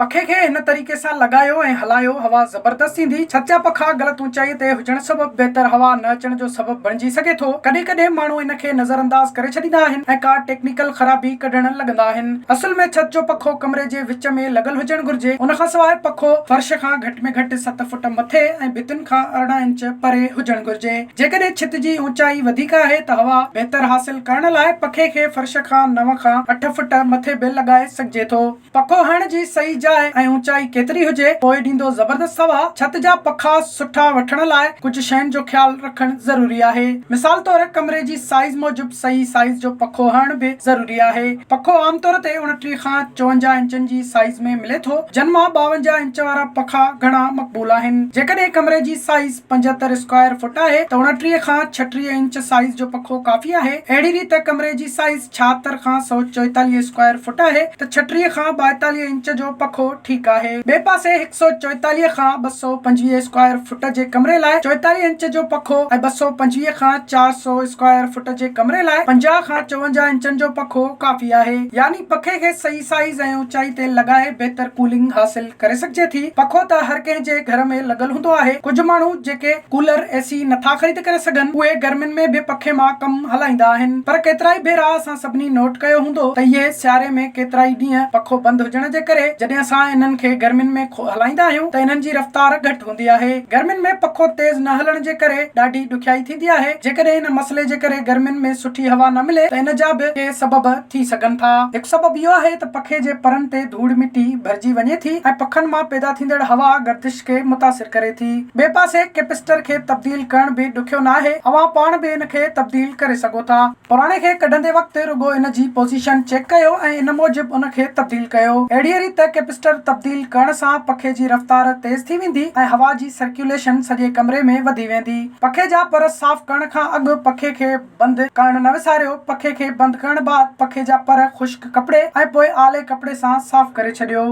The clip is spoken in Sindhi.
پکي کي هن طريقي سان لڳايو ۽ هلايو، هوا زبردست ايندي. ڇت جا پکا غلط اوچائي تي هجڻ سبب بهتر هوا نه اچڻ جو سبب بڻجي سگهي ٿو. ڪڏهن ڪڏهن ماڻهو ان کي نظرانداز ڪري ڇڏيندا آهن ۽ ڪا ٽيڪنيڪل خرابي ڪڍڻ لڳندا آهن. اصل ۾ ڇت جو پکو ڪمري جي وچ ۾ لڳل هجڻ گهرجي. ان کان سواء پکو فرش کان گهٽ ۾ گهٽ ست فوٽ مٿي ۽ ڀتين کان 18 انچ پري هجڻ گهرجي. جيڪڏهن ڇت جي اوچائي وڌيڪ آهي ته هوا بهتر حاصل ڪرڻ لاء پکي کي فرش کان نو کان اٺ فوٽ مٿي به لڳائي سگهجي ٿو. پکو هڻڻ جي صحيح جاء ۽ اوچائي ڪيتري هجي، پوء ڏيندو زبردست هوا. ڇت جا پکا سٺا وٺڻ لاء ڪجهه شين جو خيال رکڻ ضروري آهي. مثال طور ڪمري جي سائيز موجب صحيح سائيز جو پکو هڻڻ به ضروري آهي. پکو عام طور تي 29 کان 54 انچن جي سائيز ۾ ملي ٿو، جن مان 52 انچ وارا پکا گهڻا مقبول آهن. جيڪڏهن ڪمري جي سائيز 75 اسڪوائر فوٽ آهي ته 29 کان 36 انچ سائيز جو پکو ڪافي آهي. اهڙي ريت ڪمري جي سائيز 76 کان 144 اسڪوائر فوٽ آهي ته 36 کان 42 انچ جو پکو ٺيڪ آهي. ٻئي پاسي 144 کان 225 اسڪوائر فوٽ جي ڪمري لاء 44 انچ جو پکو ۽ 225 کان 400 اسڪوائر فوٽ جي ڪمري لاء 50 کان 54 انچن جو پکو ڪافي آهي. يعني پکي کي صحيح سائيز ۽ اوچائي تي لڳائي بهتر ڪولنگ حاصل ڪري سگهجي ٿي. پکو ته هر ڪنهن جي گهر ۾ لڳل هوندو آهي. ڪجهه ماڻهو جيڪي ڪولر، اي سي نٿا خريد ڪري سگهن، اهي گرمين ۾ به پکي مان ڪم هلائيندا آهن. پر ڪيترائي ڀيرا اسان سڀني نوٽ ڪيو هوندو ته اهي سياري ۾ ڪيترائي ڏينهن پکو بند هجڻ جي ڪري جڏهن اسان انهن کي گرمين ۾ هلائيندا آهيون ته انهن جي رفتار گهٽ هوندي آهي. گرمين ۾ پکو تيز نه هلڻ جي ڪري ڏاڍي ڏکيائي ٿيندي آهي. جيڪڏهن ان مسئلي جي ڪري گرمين ۾ سٺي هوا نه ملي ته ان جا به ڪي سبب ٿي سگهن ٿا. هڪ سبب اهو آهي ته پکي جي پرن تي ڌوڙ مٽي ڀرجي وڃي ٿي ۽ پکن مان پيدا ٿيندڙ هوا گردش کي متاثر ڪري ٿي. ٻئي پاسي ڪيپسٽر کي تبديل ڪرڻ به ڏکيو ناهي، اوهان پاڻ به ان کي تبديل ڪري سگهو ٿا. پراڻي کي ڪڍندي وقت رڳو ان جي پوزيشن چيڪ ڪيو ۽ ان موجب ان کي تبديل ڪيو. اهڙيء ريت ڪيپسٽر تبديل ڪرڻ سان پکي جي رفتار تيز ٿي ويندي ۽ هوا جي سرڪيوليشن سڄي ڪمري ۾ وڌي ويندي. پکي جا پر صاف ڪرڻ کان اڳ پکي کي بند ڪرڻ نه وساريو، پکي کي بند ڪرڻ بعد پکي جا پر خشڪ ڪپڙي ۽ پوء آلي ڪپڙي سان صاف ڪري ڇڏيو.